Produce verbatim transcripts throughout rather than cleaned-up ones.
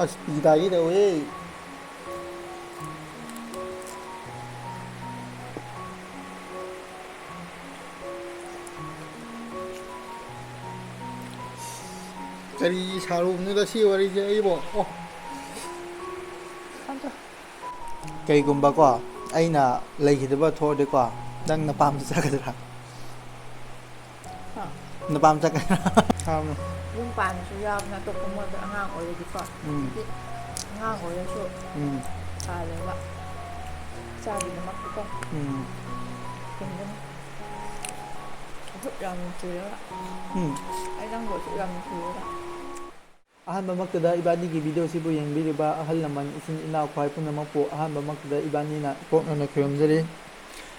ꯑꯁ, ꯄꯤ ꯇꯥꯒꯦ ꯇꯧꯋꯦ꯫ ꯀꯔꯤ ꯁꯥꯔꯨꯕꯅꯣꯗ ꯁꯤ ꯋꯥꯔꯤꯁꯦ ꯑꯩꯕꯣ? ꯑꯣ꯫ ꯀꯩꯒꯨꯝꯕꯀꯣ, ꯑꯩꯅ ꯂꯩꯈꯤꯗꯕ ꯊꯣꯛꯑꯗꯤꯀꯣ, ꯅꯪ ꯅꯄꯥꯝꯗ ꯆꯠꯀꯗ꯭ꯔꯥ? ꯍꯥ? ꯅꯄꯥꯝ ꯆꯠꯀꯗ꯭ꯔꯥ? ꯌꯨꯝ ꯄꯥꯟꯕꯁꯨ ꯌꯥꯎꯕꯅ ꯑꯇꯣꯞꯄ ꯃꯣꯏꯗ ꯑꯉꯥꯡ ꯑꯣꯏꯔꯗꯤꯀꯣ꯫ ꯎꯝ꯫ ꯍꯥꯏꯗꯤ ꯑꯉꯥꯡ ꯑꯣꯏꯔꯁꯨ ꯎꯝ꯫ ꯄꯥꯜꯂꯦꯕ꯫ ꯏꯆꯥꯒꯤꯗꯃꯛꯇꯀꯣ꯫ ꯎꯝ꯫ ꯍꯤꯡꯒꯅꯤ꯫ ꯑꯁꯨꯛ ꯌꯥꯝ ꯅꯨꯡꯁꯤꯔꯒ꯫ ꯎꯝ꯫ ꯑꯩ ꯅꯪꯕꯨ ꯑꯁꯨꯛ ꯌꯥꯝ ꯅꯨꯡꯁꯤꯔꯒ꯫ ꯑꯍꯥꯟꯕꯃꯛꯇꯗ ꯏꯕꯥꯅꯤꯒꯤ video ꯁꯤꯕꯨ ꯌꯦꯡꯕꯤꯔꯤꯕ ꯑꯍꯜ ꯂꯃꯟ, ꯏꯆꯤꯟ ꯏꯅꯥꯎ ꯈ꯭ꯋꯥꯏ ꯄꯨꯝꯅꯃꯛꯄꯨ ꯑꯍꯥꯟꯕꯃꯛꯇꯗ ꯏꯕꯥꯅꯤꯅ ꯀꯣꯛꯅꯅ ꯈꯨꯔꯨꯝꯖꯔꯤ꯫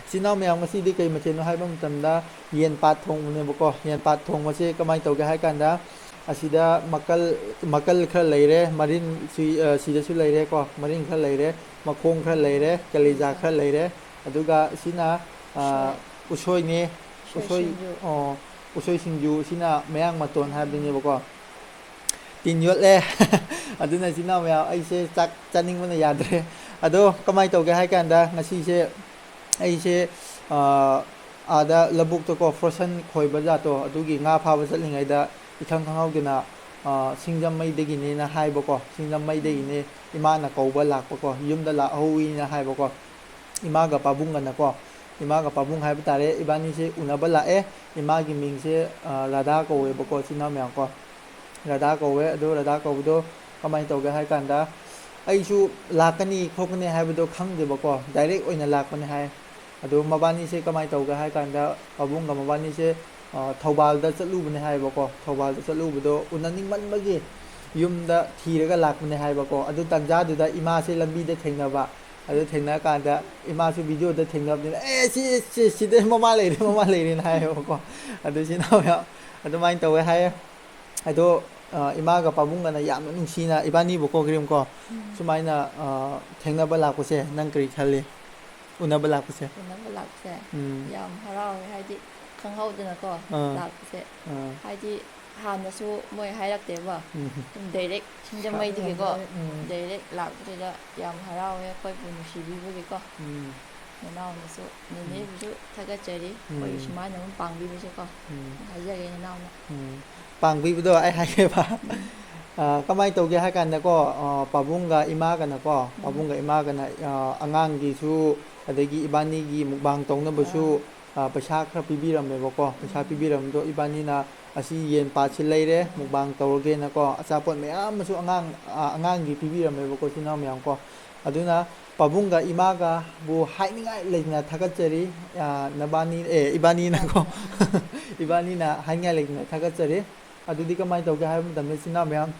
ꯏꯆꯤꯟ ꯏꯅꯥꯎ ꯃꯌꯥꯝ, ꯉꯁꯤꯗꯤ ꯀꯩ ꯃꯊꯦꯜꯅꯣ ꯍꯥꯏꯕ ꯃꯇꯝꯗ ꯌꯦꯟ ꯄꯥꯠ ꯊꯣꯡꯕꯅꯦꯕꯀꯣ꯫ ꯌꯦꯟ ꯄꯥꯠ ꯊꯣꯡꯕꯁꯦ ꯀꯃꯥꯏꯅ ꯇꯧꯒꯦ ꯍꯥꯏ ꯀꯥꯟꯗ, ꯑꯁꯤꯗ ꯃꯀꯜ, ꯃꯀꯜ ꯈꯔ ꯂꯩꯔꯦ, ꯃꯔꯤꯟ ꯁꯤ-, ꯑ, ꯁꯤꯗꯁꯨ ꯂꯩꯔꯦꯀꯣ, ꯃꯔꯤꯟ ꯈꯔ ꯂꯩꯔꯦ, ꯃꯈꯣꯡ ꯈꯔ ꯂꯩꯔꯦ, ꯀꯂꯦꯖꯥ ꯈꯔ ꯂꯩꯔꯦ, ꯑꯗꯨꯒ ꯁꯤꯅ, ꯑ, ꯎꯁꯣꯏ꯫ ꯎꯁꯣꯏꯅꯦ, ꯎꯁꯣꯏ ꯎꯁꯣꯏ, ꯁꯤꯡꯖꯨ꯫ ꯑꯣ, ꯎꯁꯣꯏ ꯁꯤꯡꯖꯨ, ꯁꯤꯅ ꯃꯌꯥꯡ ꯃꯇꯣꯟ ꯍꯥꯏꯕꯗꯨꯅꯦꯕꯀꯣ꯫ ꯇꯤꯟ ꯌꯣꯠꯂꯦ꯫ ꯑꯗꯨꯅ ꯏꯆꯤꯟ ꯏꯅꯥꯎ ꯃꯌꯥꯝ, ꯑꯩꯁꯦ ꯆꯥꯛ ꯆꯥꯅꯤꯡꯕꯅ ꯌꯥꯗ꯭ꯔꯦ꯫ ꯑꯗꯣ ꯀꯃꯥꯏꯅ ꯇꯧꯒꯦ ꯍꯥꯏ ꯀꯥꯟꯗ, ꯉꯁꯤꯁꯦ ꯑꯩꯁꯦ, ꯑꯥ, ꯑꯥꯗ ꯂꯧꯕꯨꯛꯇꯀꯣ, ꯐꯣꯔꯁꯟ ꯈꯣꯏꯕ ꯖꯥꯠꯇꯣ, ꯑꯗꯨꯒꯤ ꯉꯥ ꯐꯥꯕ ꯆꯠꯂꯤꯉꯩꯗ ꯏꯈꯪ ꯈꯪꯍꯧꯗꯅ, ꯑꯥ, ꯁꯤꯡꯖꯃꯩꯗꯒꯤꯅꯦꯅ ꯍꯥꯏꯕꯀꯣ, ꯁꯤꯡꯖꯃꯩꯗꯒꯤꯅꯦ, ꯏꯃꯥꯅ ꯀꯧꯕ ꯂꯥꯛꯄꯀꯣ, ꯌꯨꯝꯗ ꯂꯥꯛꯍꯧꯋꯤꯅ ꯍꯥꯏꯕꯀꯣ꯫ ꯏꯃꯥꯒ ꯄꯥꯕꯨꯡꯒꯅꯀꯣ, ꯏꯃꯥꯒ ꯄꯥꯕꯨꯡ ꯍꯥꯏꯕ ꯇꯥꯔꯦ, ꯏꯕꯥꯅꯤꯁꯦ ꯎꯅꯕ ꯂꯥꯛꯑꯦ꯫ ꯏꯃꯥꯒꯤ ꯃꯤꯡꯁꯦ, ꯑ, ꯔꯥꯙꯥ ꯀꯧꯋꯦꯕꯀꯣ, ꯏꯆꯤꯟ ꯏꯅꯥꯎ ꯃꯌꯥꯝ ꯀꯣ꯫ ꯔꯥꯙꯥ ꯀꯧꯋꯦ꯫ ꯑꯗꯣ ꯔꯥꯙꯥ ꯀꯧꯕꯗꯣ ꯀꯃꯥꯏꯅ ꯇꯧꯒꯦ ꯍꯥꯏ ꯀꯥꯟꯗ, ꯑꯩꯁꯨ ꯂꯥꯛꯀꯅꯤ ꯈꯣꯠꯀꯅꯤ ꯍꯥꯏꯕꯗꯣ ꯈꯪꯗꯦꯕꯀꯣ, direct ꯑꯣꯏꯅ ꯂꯥꯛꯄꯅꯦ ꯍꯥꯏ꯫ ꯑꯗꯣ ꯃꯕꯥꯅꯤꯁꯦ ꯀꯃꯥꯏꯅ ꯇꯧꯒꯦ ꯍꯥꯏ ꯀꯥꯟꯗ, ꯄꯥꯕꯨꯡꯒ ꯃꯕꯥꯅꯤꯁꯦ, ꯑ, ꯊꯧꯕꯥꯜꯗ ꯆꯠꯂꯨꯕꯅꯦ ꯍꯥꯏꯕꯀꯣ꯫ ꯊꯧꯕꯥꯜꯗ ꯆꯠꯂꯨꯕꯗꯣ ꯎꯅꯅꯤꯡꯃꯟꯕꯒꯤ ꯌꯨꯝꯗ ꯊꯤꯔꯒ ꯂꯥꯛꯄꯅꯦ ꯍꯥꯏꯕꯀꯣ꯫ ꯑꯗꯨ ꯇꯥꯟꯖꯥꯗꯨꯗ ꯏꯃꯥꯁꯦ ꯂꯝꯕꯤꯗ ꯊꯦꯡꯅꯕ꯫ ꯑꯗꯨ ꯊꯦꯡꯅꯔꯀꯥꯟꯗ ꯏꯃꯥꯁꯨ video ꯗ ꯊꯦꯡꯅꯕꯅꯤꯅ, "ꯑꯦ, ꯁꯤ, ꯁꯤ, ꯁꯤꯗ ꯃꯃꯥ ꯂꯩꯔꯦ, ꯃꯃꯥ ꯂꯩꯔꯦꯅ" ꯍꯥꯏꯌꯦꯕꯀꯣ꯫ ꯑꯗꯨ ꯏꯆꯤꯟ ꯏꯅꯥꯎ ꯃꯌꯥꯝ ꯑꯗꯨꯃꯥꯏꯅ ꯇꯧꯋꯦ ꯍꯥꯏꯌꯦ꯫ ꯑꯗꯣ, ꯑ, ꯏꯃꯥꯒ ꯄꯥꯕꯨꯡꯒꯅ ꯌꯥꯝꯅ ꯅꯨꯡꯁꯤꯅ ꯏꯕꯥꯅꯤꯕꯨꯀꯣ, ꯀꯔꯤꯝꯀꯣ, ꯎꯝ꯫ ꯁꯨꯃꯥꯏꯅ, ꯑ, ꯊꯦꯡꯅꯕ ꯂꯥꯛꯄꯁꯦ ꯅꯪ ꯀꯔꯤ ꯈꯜꯂꯤ? ꯎꯅꯕ ꯂꯥꯛꯄꯁꯦ? ꯎꯅꯕ ꯂꯥꯛꯄꯁꯦ? ꯎꯝ꯫ ꯌꯥꯝ ꯍꯔꯥꯎꯋꯦ, ꯍꯥꯏꯗꯤ ꯈꯪꯍꯧꯗꯅꯀꯣ ꯑꯥ꯫ ꯂꯥꯛꯄꯁꯦ꯫ ꯑꯥ꯫ ꯍꯥꯏꯗꯤ ꯍꯥꯟꯅꯁꯨ ꯃꯣꯏ ꯍꯥꯏꯔꯛꯇꯦꯕ꯫ ꯎꯝ꯫ ꯑꯗꯨꯝ ꯗꯥꯏꯔꯦꯛ ꯁꯤꯡꯖꯃꯩꯗꯒꯤꯀꯣ꯫ ꯎꯝ꯫ ꯗꯥꯏꯔꯦꯛ ꯂꯥꯛꯄꯗꯨꯗ ꯌꯥꯝ ꯍꯔꯥꯎꯋꯦ, ꯑꯩꯈꯣꯏꯕꯨ ꯅꯨꯡꯁꯤꯕꯤꯕꯒꯤꯀꯣ꯫ ꯎꯝ꯫ ꯅꯅꯥꯎꯅꯁꯨ, ꯅꯦꯅꯦꯕꯨꯁꯨ ꯊꯥꯒꯠꯆꯔꯤ꯫ ꯑꯩꯈꯣꯏꯒꯤ ꯎꯝ꯫ ꯁꯨꯃꯥꯏꯅ ꯑꯗꯨꯝ ꯄꯥꯡꯕꯤꯕꯁꯦꯀꯣ꯫ ꯎꯝ꯫ ꯍꯥꯏꯖꯔꯦ ꯅꯅꯥꯎꯅ꯫ ꯎꯝ꯫ ꯄꯥꯡꯕꯤꯕꯗꯣ ꯑꯩ ꯍꯥꯏꯒꯦꯕ꯫ ꯑ, ꯀꯃꯥꯏꯅ ꯇꯧꯒꯦ ꯍꯥꯏ ꯀꯥꯟꯗꯀꯣ, ꯑ, ꯄꯥꯕꯨꯡꯒ ꯏꯃꯥꯒꯅꯀꯣ, ꯎꯝ꯫ ꯄꯥꯕꯨꯡꯒ ꯏꯃꯥꯒꯅ, ꯑ, ꯑꯉꯥꯡꯒꯤꯁꯨ, ꯑꯗꯒꯤ ꯏꯕꯥꯅꯤꯒꯤ mukbang ꯇꯧꯅꯕꯁꯨ, ꯑꯥ꯫ ꯑ, ꯄꯩꯁꯥ ꯈꯔ ꯄꯤꯕꯤꯔꯝꯃꯦꯕꯀꯣ꯫ ꯄꯩꯁꯥ ꯎꯝ꯫ ꯄꯤꯕꯤꯔꯝꯕꯗꯣ ꯏꯕꯥꯅꯤꯅ ꯑꯁꯤ ꯌꯦꯟ ꯄꯥꯠꯁꯤ ꯂꯩꯔꯦ, mukbang ꯇꯧꯔꯒꯦꯅꯀꯣ꯫ ꯑꯆꯥꯄꯣꯠ ꯃꯌꯥꯝ ꯑꯃꯁꯨ ꯑꯉꯥꯡ, ꯑ, ꯑꯉꯥꯡꯒꯤ ꯄꯤꯕꯤꯔꯝꯃꯦꯕꯀꯣ, ꯏꯆꯤꯟ ꯏꯅꯥꯎ ꯃꯌꯥꯝ ꯀꯣ꯫ ꯑꯗꯨꯅ ꯄꯥꯕꯨꯡꯒ ꯏꯃꯥꯒꯕꯨ ꯍꯥꯏꯅꯤꯡꯉꯥꯏ ꯂꯩꯇꯅ ꯊꯥꯒꯠꯆꯔꯤ꯫ ꯑ, ꯅꯕꯥꯅꯤ, ꯑꯦ, ꯏꯕꯥꯅꯤꯅꯀꯣ꯫ ꯏꯕꯥꯅꯤꯅ ꯍꯥꯏꯅꯤꯡꯉꯥꯏ ꯂꯩꯇꯅ ꯊꯥꯒꯠꯆꯔꯤ꯫ ꯑꯗꯨꯗꯤ ꯀꯃꯥꯏꯅ ꯇꯧꯒꯦ ꯍꯥꯏꯕ ꯃꯇꯝꯗ, ꯏꯆꯤꯟ ꯏꯅꯥꯎ ꯃꯌꯥꯝ,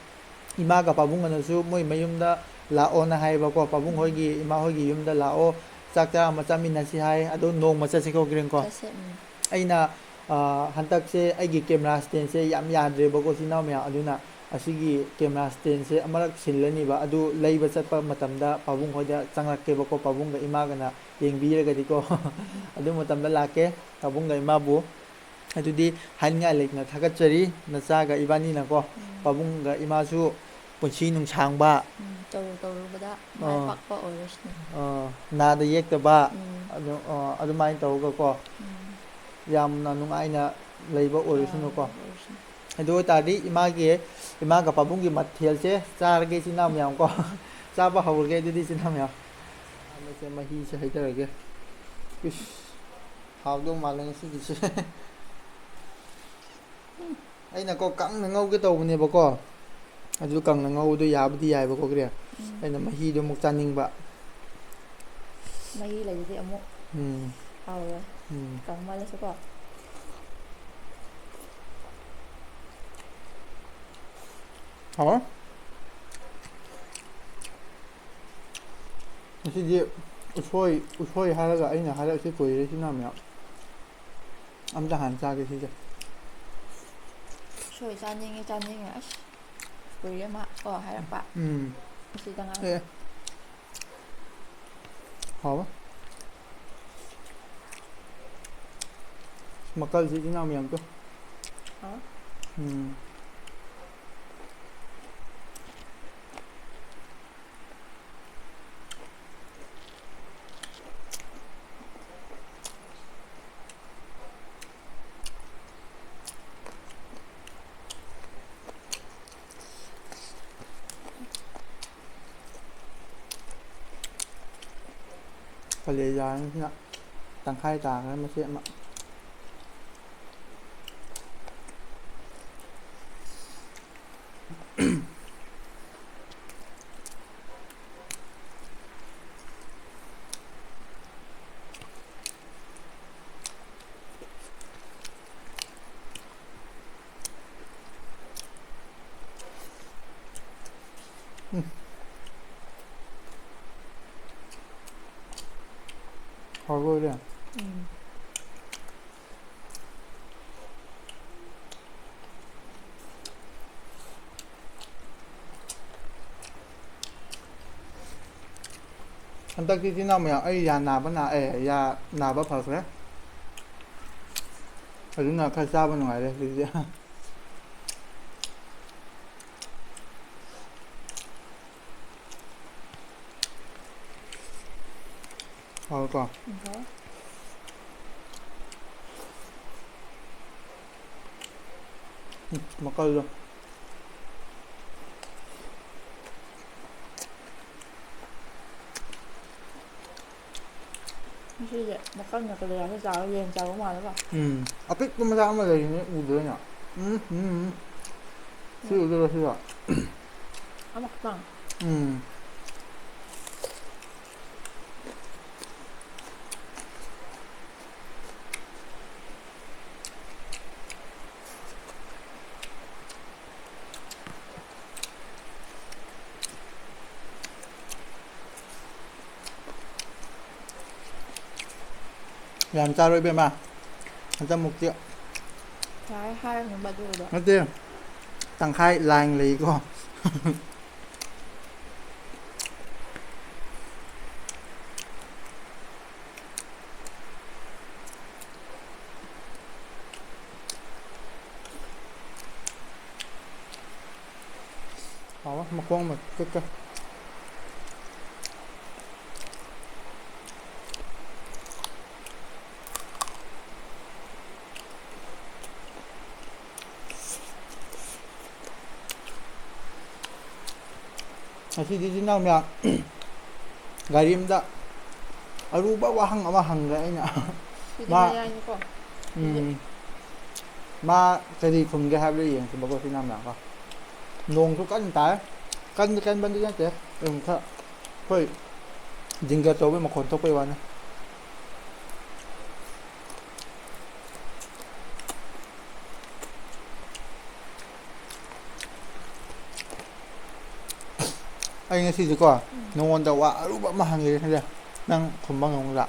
ꯏꯃꯥꯒ ꯄꯥꯕꯨꯡꯒꯅꯁꯨ ꯃꯣꯏ ꯃꯌꯨꯝꯗ ꯂꯥꯛꯑꯣꯅ ꯍꯥꯏꯌꯦꯕꯀꯣ꯫ ꯄꯥꯕꯨꯡ ꯍꯣꯏꯒꯤ, ꯏꯃꯥ ꯍꯣꯏꯒꯤ ꯌꯨꯝꯗ ꯂꯥꯛꯑꯣ, ꯆꯥꯛ ꯆꯔꯥ ꯑꯃ ꯆꯥꯃꯤꯟꯅꯁꯤ ꯍꯥꯏ꯫ ꯑꯗꯣ ꯅꯣꯡꯃ ꯆꯠꯁꯤꯀꯣ, ꯀꯤꯔꯟꯀꯣ꯫ ꯆꯠꯁꯦ, ꯎꯝ꯫ ꯑꯩꯅ, ꯑ, ꯍꯟꯗꯛꯁꯦ ꯑꯩꯒꯤ camera standꯁꯦ ꯌꯥꯝ ꯌꯥꯗ꯭ꯔꯦꯕꯀꯣ, ꯏꯆꯤꯟ ꯏꯅꯥꯎ ꯃꯌꯥꯝ꯫ ꯑꯗꯨꯅ ꯑꯁꯤꯒꯤ camera standꯁꯦ ꯑꯃꯔꯛ ꯁꯤꯜꯂꯅꯤꯕ꯫ ꯑꯗꯨ ꯂꯩꯕ ꯆꯠꯄ ꯃꯇꯝꯗ ꯄꯥꯕꯨꯡ ꯍꯣꯏꯗ ꯆꯪꯂꯛꯀꯦꯕꯀꯣ, ꯄꯥꯕꯨꯡꯒ ꯏꯃꯥꯒꯅ ꯌꯦꯡꯕꯤꯔꯒꯗꯤꯀꯣ꯫ ꯑꯗꯨ ꯃꯇꯝꯗ ꯂꯥꯛꯀꯦ, ꯄꯥꯕꯨꯡꯒ ꯏꯃꯥꯕꯨ꯫ ꯑꯗꯨꯗꯤ ꯍꯥꯏꯅꯤꯡꯉꯥꯏ ꯂꯩꯇꯅ ꯊꯥꯒꯠꯆꯔꯤ, ꯅꯆꯥꯒ ꯏꯕꯥꯅꯤꯅꯀꯣ꯫ ꯎꯝ꯫ ꯄꯥꯕꯨꯡꯒ ꯏꯃꯥꯁꯨ ꯄꯨꯟꯁꯤ ꯅꯨꯡꯁꯥꯡꯕ, ꯎꯝ, ꯇꯧꯔꯨ ꯇꯧꯔꯨꯕꯗ ꯃꯥꯏ ꯑꯥ꯫ ꯄꯥꯛꯄ ꯑꯣꯏꯔꯁꯅꯨ꯫ ꯑꯥ, ꯅꯥꯗ ꯌꯦꯛꯇꯕ, ꯎꯝ꯫ ꯑꯗꯨ, ꯑꯥ, ꯑꯗꯨꯃꯥꯏꯅ ꯇꯧꯔꯒꯀꯣ, ꯎꯝ꯫ ꯌꯥꯝꯅ ꯅꯨꯡꯉꯥꯏꯅ ꯂꯩꯕ ꯑꯣꯏꯔꯁꯅꯨꯀꯣ꯫ ꯑꯥ, ꯑꯣꯏꯔꯁꯅꯨ꯫ ꯑꯗꯨ ꯑꯣꯏ ꯇꯥꯔꯗꯤ ꯏꯃꯥꯒꯤ, ꯏꯃꯥꯒ ꯄꯥꯕꯨꯡꯒꯤ ꯃꯊꯦꯜꯁꯦ ꯆꯥꯔꯒꯦ, ꯏꯆꯤꯟ ꯏꯅꯥꯎ ꯃꯌꯥꯝ ꯀꯣ꯫ ꯆꯥꯕ ꯍꯧꯔꯒꯦ ꯑꯗꯨꯗꯤ, ꯏꯆꯤꯟ ꯏꯅꯥꯎ ꯃꯌꯥꯝ꯫ ꯍꯥꯟꯅꯁꯦ ꯃꯍꯤꯁꯦ ꯍꯩꯊꯔꯒꯦ꯫ ꯏꯁ, ꯍꯥꯎꯗꯧ ꯃꯥꯜꯂꯦ ꯉꯁꯤꯒꯤꯁꯦ꯫ ꯑꯩꯅꯀꯣ ꯀꯪꯅ ꯉꯧꯒꯦ ꯇꯧꯕꯅꯦꯕꯀꯣ꯫ ꯑꯗꯨ ꯀꯪꯅ ꯉꯧꯕꯗꯣ ꯌꯥꯕꯨꯗꯤ ꯌꯥꯏꯕꯀꯣ, ꯀ꯭ꯔꯤꯌꯥ꯫ ꯎꯝ꯫ ꯑꯩꯅ ꯃꯍꯤꯗꯣ ꯑꯃꯨꯛ ꯆꯥꯅꯤꯡꯕ꯫ ꯃꯍꯤ ꯂꯩꯔꯗꯤ ꯑꯃꯨꯛ ꯎꯝ꯫ ꯍꯥꯎꯔꯣꯏ꯫ ꯎꯝ꯫ ꯀꯪꯃꯜꯂꯁꯨꯀꯣ꯫ ꯍꯥꯎꯔꯦ꯫ ꯉꯁꯤꯗꯤ ꯎꯁꯣꯏ, ꯎꯁꯣꯏ ꯍꯥꯏꯔꯒ ꯑꯩꯅ ꯍꯥꯏꯔꯛꯏꯁꯦ ꯀꯨꯏꯔꯦ, ꯏꯆꯤꯟ ꯏꯅꯥꯎ ꯃꯌꯥꯝ꯫ ꯑꯝꯇ ꯍꯥꯟꯅ ꯆꯥꯒꯦ ꯁꯤꯁꯦ꯫ ꯎꯁꯣꯏ ꯆꯥꯅꯤꯡꯉꯦ, ꯆꯥꯅꯤꯡꯉꯦ꯫ ꯑꯁ, ꯀꯨꯏꯔꯦ ꯃꯥ ꯀꯣ ꯍꯥꯏꯔꯛꯄ꯫ ꯎꯝ꯫ ꯑꯁꯤꯗ ꯉꯥꯏ꯫ ꯑꯦ꯫ ꯍꯥꯎꯕ꯫ ꯃꯀꯜꯁꯤ ꯏꯆꯤꯟ ꯏꯅꯥꯎ ꯃꯌꯥꯝꯗꯣ꯫ ꯍꯥꯎ꯫ ꯎꯝ꯫ ꯀꯂꯦꯖꯥꯁꯤꯅ ꯇꯪꯈꯥꯏ ꯇꯥꯈ꯭ꯔꯦ ꯃꯆꯦꯠ ꯑꯃ꯫ ꯎꯝ꯫ ꯍꯥꯎꯕ ꯑꯣꯏꯔꯦ꯫ ꯎꯝ꯫ ꯍꯟꯗꯛꯇꯤ ꯏꯆꯤꯟ ꯏꯅꯥꯎ ꯃꯌꯥꯝ, ꯑꯩ ꯌꯥ ꯅꯥꯕ ꯅꯥ-, ꯑꯦ, ꯌꯥ ꯅꯥꯕ ꯐꯈ꯭ꯔꯦ꯫ ꯑꯗꯨꯅ ꯈꯔ ꯆꯥꯕ ꯅꯨꯡꯉꯥꯏꯔꯦ ꯍꯧꯖꯤꯛꯇꯤ꯫ ꯍꯥꯎꯋꯦꯀꯣ? ꯎꯝ, ꯍꯥꯎꯋꯦ꯫ ꯎꯝ, ꯃꯀꯜꯗꯣ꯫ ꯉꯁꯤꯁꯦ ꯃꯀꯜꯅ ꯀꯂꯦꯖꯥꯁꯦ ꯆꯥꯔꯒ ꯌꯦꯟ ꯆꯥꯕ ꯃꯥꯜꯂꯦꯀꯣ꯫ ꯎꯝ, ꯑꯄꯤꯛꯄ ꯃꯆꯥ ꯑꯃ ꯂꯩꯔꯤꯅꯦ, ꯎꯗ꯭ꯔꯦꯅꯦ꯫ ꯎꯝ, ꯎꯝ, ꯎꯝ꯫ ꯁꯤ ꯎꯗꯣꯏꯔꯣ ꯁꯤꯕꯣ? ꯑꯃꯈꯛꯇꯪ꯫ ꯎꯝ꯫ ꯌꯥꯝ ꯆꯥꯔꯣ ꯏꯕꯦꯝꯃ꯫ ꯍꯟꯗꯛ ꯃꯨꯛꯇꯤ꯫ ꯌꯥꯔꯦ ꯍꯥꯏꯔꯅꯨ ꯃꯗꯨꯗꯣ꯫ ꯅꯠꯇꯦ꯫ ꯇꯪꯈꯥꯏ ꯂꯥꯏꯟ ꯂꯩꯀꯣ꯫ ꯈꯣꯡ ꯑꯃ ꯆꯠꯀꯦ꯫ ꯉꯁꯤꯗꯤ ꯏꯆꯤꯟ ꯏꯅꯥꯎ ꯃꯌꯥꯝ ꯒꯥꯔꯤ ꯑꯃꯗ ꯑꯔꯨꯕ ꯋꯥꯍꯪ ꯑꯃ ꯍꯪꯒꯦ ꯑꯩꯅ꯫ ꯁꯤꯗꯤ ꯃꯥ, ꯃꯌꯥꯏꯅꯤꯀꯣ? ꯎꯝ꯫ ꯃꯥ ꯀꯔꯤ ꯈꯨꯝꯒꯦ ꯍꯥꯏꯕꯗꯣ ꯌꯦꯡꯁꯤꯕꯀꯣ, ꯏꯆꯤꯟ ꯏꯅꯥꯎ ꯃꯌꯥꯝꯀꯣ꯫ ꯅꯣꯡꯁꯨ ꯀꯟꯅ ꯇꯥꯏ꯫ ꯀꯟꯗꯤ ꯀꯟꯕꯗꯤ ꯅꯠꯇꯦ꯫ ꯑꯗꯨꯝ ꯈꯔ ꯑꯩꯈꯣꯏ ꯖꯤꯡꯒ ꯇꯧꯕꯩ ꯃꯈꯣꯟ ꯊꯣꯛꯄꯩ ꯋꯥꯅꯤ꯫ ꯑꯩ ꯉꯁꯤꯁꯦꯀꯣ, ꯎꯝ꯫ ꯅꯉꯣꯟꯗ ꯋꯥ ꯑꯔꯨꯕ ꯑꯃ ꯍꯪꯒꯦ ꯈꯜꯂꯦ꯫ ꯅꯪ ꯈꯨꯝꯕ ꯉꯝꯒꯗ꯭ꯔꯥ?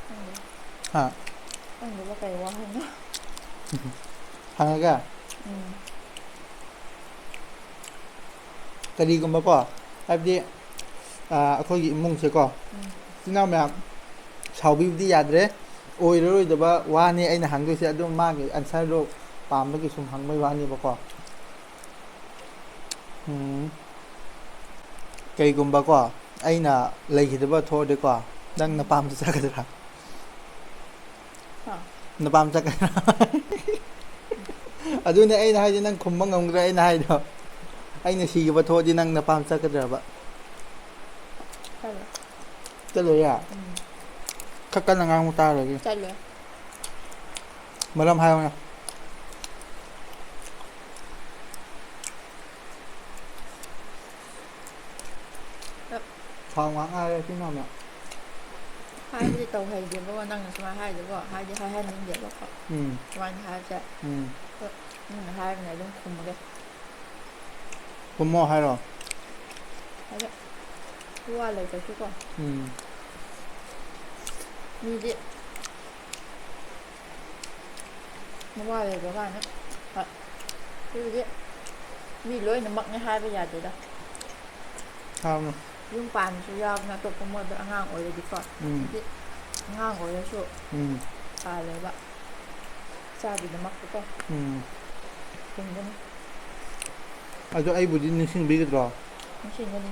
ꯈꯪꯗꯦ꯫ ꯍꯥ? ꯈꯪꯗꯦꯕ ꯀꯩ ꯋꯥ ꯍꯪꯉꯣ꯫ ꯍꯪꯉꯒꯦ? ꯎꯝ꯫ ꯀꯔꯤꯒꯨꯝꯕꯀꯣ, ꯍꯥꯏꯕꯗꯤ, ꯑꯥ, ꯑꯩꯈꯣꯏꯒꯤ ꯏꯃꯨꯡꯁꯦꯀꯣ, ꯎꯝ꯫ ꯏꯆꯤꯟ ꯏꯅꯥꯎ ꯃꯌꯥꯝ ꯁꯥꯎꯕꯤꯕꯗꯤ ꯌꯥꯗ꯭ꯔꯦ, ꯑꯣꯏꯔꯔꯣꯏꯗꯕ ꯋꯥꯅꯤ ꯑꯩꯅ ꯍꯪꯗꯣꯏꯁꯦ, ꯑꯗꯨꯝ ꯃꯥꯒꯤ answer ꯗꯣ ꯄꯥꯝꯕꯒꯤ ꯁꯨꯝ ꯍꯪꯕꯒꯤ ꯋꯥꯅꯦꯕꯀꯣ꯫ ꯎꯝ, ꯀꯩꯒꯨꯝꯕꯀꯣ, ꯑꯩꯅ ꯂꯩꯈꯤꯗꯕ ꯊꯣꯛꯑꯗꯤꯀꯣ, ꯅꯪ ꯎꯝ꯫ ꯅꯄꯥꯝꯗ ꯆꯠꯀꯗ꯭ꯔꯥ? ꯍꯥ? ꯅꯄꯥꯝ ꯆꯠꯀꯗ꯭ꯔꯥ? ꯑꯗꯨꯅꯦ ꯑꯩꯅ ꯍꯥꯏꯁꯦ, ꯅꯪ ꯈꯨꯝꯕ ꯉꯝꯒꯗ꯭ꯔꯥ ꯑꯩꯅ ꯍꯥꯏꯗꯣ? ꯑꯩꯅ ꯁꯤꯈꯤꯕ ꯊꯣꯛꯑꯗꯤ ꯅꯪ ꯅꯄꯥꯝ ꯆꯠꯀꯗ꯭ꯔꯕ? ꯆꯠꯂꯣꯏ꯫ ꯆꯠꯂꯣꯏꯌꯦ? ꯎꯝ꯫ ꯈꯔ ꯀꯟꯅ ꯉꯥꯡꯉꯨ ꯇꯥꯔꯒꯦ꯫ ꯆꯠꯂꯣꯏ꯫ ꯃꯔꯝ ꯍꯥꯏꯌꯨꯅꯦ꯫ ꯊꯥꯎ ꯉꯥꯛ ꯉꯥꯏꯔꯦ ꯁꯤ ꯃꯌꯥꯝꯅ꯫ ꯍꯥꯏꯕꯗꯤ ꯇꯧꯍꯩꯗꯦꯕꯀꯣ, ꯅꯪꯅ ꯁꯨꯃꯥꯏꯅ ꯍꯥꯏꯗꯨꯀꯣ, ꯍꯥꯏꯗꯤ ꯍꯥꯏꯍꯟꯅꯤꯡꯗꯦꯕꯀꯣ꯫ ꯎꯝ꯫ ꯁꯨꯃꯥꯏꯅ ꯍꯥꯏꯕꯁꯦ꯫ ꯎꯝ꯫ ꯍꯣꯏ, ꯃꯤꯅ ꯍꯥꯏꯕꯅꯦ ꯑꯗꯨꯝ ꯈꯨꯝꯃꯒꯦ꯫ ꯈꯨꯝꯃꯣ ꯍꯥꯏꯔꯣ꯫ ꯍꯥꯏꯗꯤ, ꯋꯥ ꯂꯩꯇ꯭ꯔꯁꯨꯀꯣ꯫ ꯎꯝ꯫ ꯃꯤꯗꯤ ꯃꯋꯥ ꯂꯧꯗꯦ ꯀꯥꯏꯅ꯫ ꯍꯣꯏ꯫ ꯑꯗꯨꯕꯨꯗꯤ ꯃꯤ ꯂꯣꯏꯅꯃꯛꯅꯦ ꯍꯥꯏꯕ ꯌꯥꯗꯦꯗ꯫ ꯍꯥꯏꯕꯅꯣ꯫ ꯌꯨꯝ ꯄꯥꯟꯕꯁꯨ ꯌꯥꯎꯕꯅꯦ ꯑꯇꯣꯞꯄ ꯃꯣꯏꯗꯣ ꯑꯉꯥꯡ ꯑꯣꯏꯔꯗꯤꯀꯣ꯫ ꯎꯝ꯫ ꯍꯥꯏꯗꯤ ꯑꯉꯥꯡ ꯑꯣꯏꯔꯁꯨ ꯎꯝ꯫ ꯄꯥꯜꯂꯦꯕ꯫ ꯏꯆꯥꯒꯤꯗꯃꯛꯇꯀꯣ꯫ ꯎꯝ꯫ ꯍꯤꯡꯒꯅꯤ꯫ ꯑꯗꯣ ꯑꯩꯕꯨꯗꯤ ꯅꯤꯡꯁꯤꯡꯕꯤꯒꯗ꯭ꯔꯣ? ꯅꯤꯡꯁꯤꯡꯒꯅꯤ꯫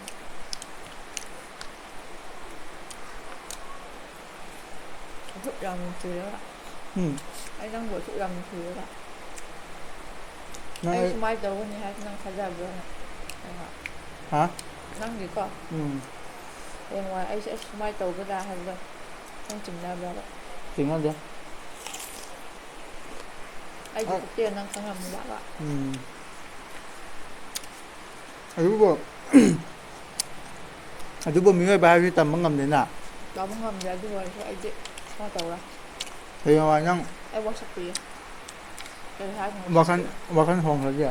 ꯑꯁꯨꯛ ꯌꯥꯝ ꯅꯨꯡꯁꯤꯔꯒ꯫ ꯎꯝ꯫ ꯑꯩ ꯅꯪꯕꯨ ꯑꯁꯨꯛ ꯌꯥꯝ ꯅꯨꯡꯁꯤꯔꯒ꯫ ꯅꯪ ꯑꯩ ꯑꯩ ꯁꯨꯃꯥꯏꯅ ꯇꯧꯒꯅꯤ ꯍꯥꯏꯕ ꯅꯪ ꯊꯥꯖꯕ꯭ꯔꯥ? ꯍꯥ? ꯅꯪꯗꯤꯀꯣ꯫ ꯎꯝ꯫ ꯍꯌꯦꯡꯋꯥꯏ ꯑꯩꯁꯦ ꯑꯁ ꯁꯨꯃꯥꯏꯅ ꯇꯧꯒꯗ꯭ꯔꯥ ꯍꯥꯏꯕꯗꯣ ꯅꯪ ꯆꯤꯡꯅꯕ꯭ꯔꯕ? ꯆꯤꯡꯅꯗꯦ꯫ ꯑꯩꯒꯤ ꯑ-, ꯄꯨꯛꯆꯦꯜ ꯅꯪ ꯈꯪꯉꯝꯅꯤꯕ꯫ ꯎꯝ꯫ ꯑꯗꯨꯕꯨ, ꯑꯗꯨꯕꯨ ꯃꯤꯑꯣꯏꯕ ꯍꯥꯏꯕꯁꯤ ꯇꯝꯕ ꯉꯝꯗꯦꯅ꯫ ꯇꯝꯕ ꯉꯝꯗꯦ, ꯑꯗꯨ ꯑꯣꯏꯔꯁꯨ ꯑꯩꯗꯤ ꯁꯨꯃꯥꯏꯅ ꯇꯧꯔꯦ꯫ ꯍꯌꯦꯡꯋꯥꯏ ꯅꯪ ꯑꯩ ꯋꯥꯁꯛ ꯄꯤꯌꯦ꯫ ꯀꯔꯤ ꯍꯥꯏꯅꯣ? ꯋꯥꯈꯜ, ꯋꯥꯈꯜ ꯍꯣꯡꯈ꯭ꯔꯗꯤ?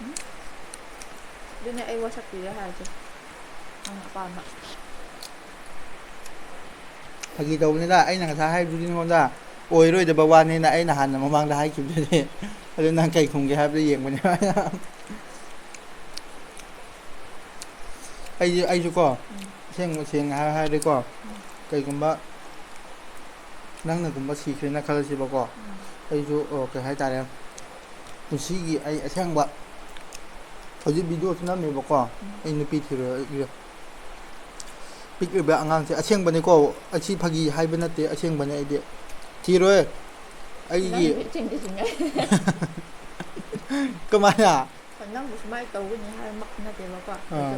ꯎꯝ꯫ ꯑꯗꯨꯅꯦ ꯑꯩ ꯋꯥꯁꯛ ꯄꯤꯔꯦ ꯍꯥꯏꯁꯦ꯫ ꯅꯪ ꯑꯄꯥꯝꯕ꯫ ꯐꯥꯒꯤ ꯇꯧꯕꯅꯤꯗ, ꯑꯩꯅ ꯉꯁꯥꯏ ꯍꯥꯏꯕꯗꯨꯗꯤ ꯅꯉꯣꯟꯗ ꯑꯣꯏꯔꯣꯏꯗꯕ ꯋꯥꯅꯦꯅ ꯑꯩꯅ ꯍꯥꯟꯅ ꯃꯃꯥꯡꯗ ꯍꯥꯏꯈꯤꯕꯗꯨꯗꯤ꯫ ꯑꯗꯨ ꯅꯪ ꯀꯩ ꯈꯨꯝꯒꯦ ꯍꯥꯏꯕꯗꯨ ꯌꯦꯡꯕꯅꯦ꯫ ꯑꯩꯁꯨ, ꯑꯩꯁꯨ ꯀꯣ, ꯎꯝ꯫ ꯑꯁꯦꯡꯕ ꯁꯦꯡꯅ ꯍꯥꯏ-, ꯍꯥꯏꯔꯗꯤꯀꯣ, ꯎꯝ꯫ ꯀꯩꯒꯨꯝꯕ ꯅꯪꯅꯒꯨꯝꯕ ꯁꯤꯈ꯭ꯔꯦꯅ ꯈꯜꯂꯁꯤꯕꯀꯣ, ꯎꯝ꯫ ꯑꯩꯁꯨ, ꯑꯣ, ꯀꯩ ꯍꯥꯏꯇꯥꯔꯦ, ꯄꯨꯟꯁꯤꯒꯤ ꯑꯩ ꯑꯁꯦꯡꯕ ꯍꯧꯖꯤꯛ ꯚꯤꯗꯤꯑꯣꯁꯨ ꯅꯝꯃꯦꯕꯀꯣ, ꯎꯝ꯫ ꯑꯩ ꯅꯨꯄꯤ ꯊꯤꯔꯣꯏ, ꯄꯤꯛꯂꯤꯕ ꯑꯉꯥꯡꯁꯦ ꯑꯁꯦꯡꯕꯅꯤꯀꯣ, ꯑꯁꯤ ꯐꯥꯒꯤ ꯍꯥꯏꯕ ꯅꯠꯇꯦ, ꯑꯁꯦꯡꯕꯅꯦ ꯑꯩꯗꯤ ꯊꯤꯔꯣꯏ꯫ ꯑꯩꯒꯤ ꯅꯪꯒꯤ ꯆꯤꯡꯗꯤ ꯆꯤꯡꯅꯩ꯫ ꯀꯃꯥꯏꯅ? ꯅꯪꯕꯨ ꯁꯨꯃꯥꯏꯅ ꯇꯧꯒꯅꯤ ꯍꯥꯏꯕꯃꯛ ꯅꯠꯇꯦꯕꯀꯣ꯫ ꯑꯥ꯫ ꯑꯗꯨꯁꯨ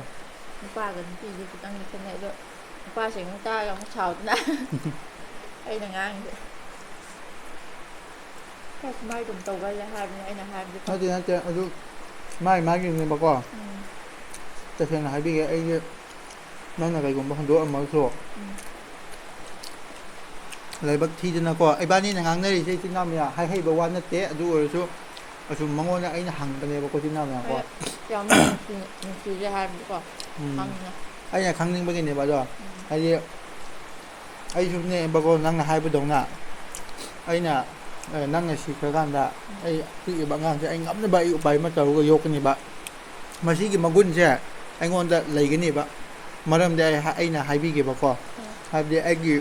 ꯅꯨꯄꯥꯒ ꯅꯨꯄꯤꯗꯤ ꯈꯤꯇꯪꯗꯤ ꯈꯦꯠꯅꯩ꯫ ꯑꯗꯣ ꯅꯨꯄꯥꯁꯤꯡꯅ ꯇꯥꯔꯒ ꯑꯃꯨꯛ ꯁꯥꯎꯗꯅ꯫ ꯑꯩꯅ ꯉꯥꯡꯉꯤꯁꯦ꯫ ꯈꯔ ꯁꯨꯃꯥꯏ ꯑꯗꯨꯝ ꯇꯧꯒꯜꯂꯦ ꯍꯥꯏꯕꯅꯦ ꯑꯩꯅ ꯍꯥꯏꯕꯗꯤꯀꯣ꯫ ꯅꯠꯇꯦ, ꯅꯠꯇꯦ, ꯑꯗꯨ ꯃꯥꯏ ꯃꯥꯒꯤꯅꯦꯕꯀꯣ꯫ ꯎꯝ꯫ ꯇꯁꯦꯡꯅ ꯍꯥꯏꯕꯤꯒꯦ, ꯑꯩꯁꯦ ꯅꯪꯅ ꯀꯩꯒꯨꯝꯕ ꯍꯨꯟꯗꯣꯛꯑꯝꯃꯒꯁꯨ, ꯎꯝ꯫ ꯂꯥꯏꯕꯛ ꯊꯤꯗꯅꯀꯣ, ꯏꯕꯥꯅꯤꯅ ꯉꯥꯡꯅꯔꯤꯁꯦ ꯏꯆꯤꯟ ꯏꯅꯥꯎ ꯃꯌꯥꯝ ꯍꯥꯏꯍꯩꯕ ꯋꯥ ꯅꯠꯇꯦ, ꯑꯗꯨ ꯑꯣꯏꯔꯁꯨ ꯑꯁꯨꯝ ꯃꯉꯣꯟꯗ ꯑꯩꯅ ꯍꯪꯕꯅꯦꯕꯀꯣ, ꯏꯆꯤꯟ ꯏꯅꯥꯎ ꯃꯌꯥꯝ ꯀꯣ꯫ ꯑꯩ ꯌꯥꯝ ꯅꯨꯡꯁꯤ-, ꯅꯨꯡꯁꯤꯔꯦ ꯍꯥꯏꯕꯗꯤꯀꯣ, ꯎꯝ꯫ ꯈꯪꯉꯦ꯫ ꯑꯩꯅ ꯈꯪꯅꯤꯡꯕꯒꯤꯅꯦꯕ ꯑꯗꯣ, ꯎꯝ꯫ ꯍꯥꯏꯗꯤ ꯑꯩꯁꯨꯅꯦꯕꯀꯣ, ꯅꯪꯅ ꯍꯥꯏꯕꯗꯧꯅ, ꯑꯩꯅ, ꯑ, ꯅꯪꯅ ꯁꯤꯈ꯭ꯔꯀꯥꯟꯗ ꯎꯝ꯫ ꯑꯩ ꯄꯤꯛꯏꯕ ꯑꯉꯥꯡꯁꯦ ꯑꯩ ꯉꯝꯅꯕ ꯑꯩ ꯎꯄꯥꯏ ꯑꯃ ꯇꯧꯔꯒ ꯌꯣꯛꯀꯅꯦꯕ꯫ ꯃꯁꯤꯒꯤ ꯃꯒꯨꯟꯁꯦ ꯑꯩꯉꯣꯟꯗ ꯂꯩꯒꯅꯦꯕ꯫ ꯃꯔꯝꯗꯤ ꯑꯩ ꯍꯥ-, ꯑꯩꯅ ꯍꯥꯏꯕꯤꯒꯦꯕꯀꯣ꯫ ꯎꯝ꯫ ꯍꯥꯏꯕꯗꯤ ꯑꯩꯒꯤ,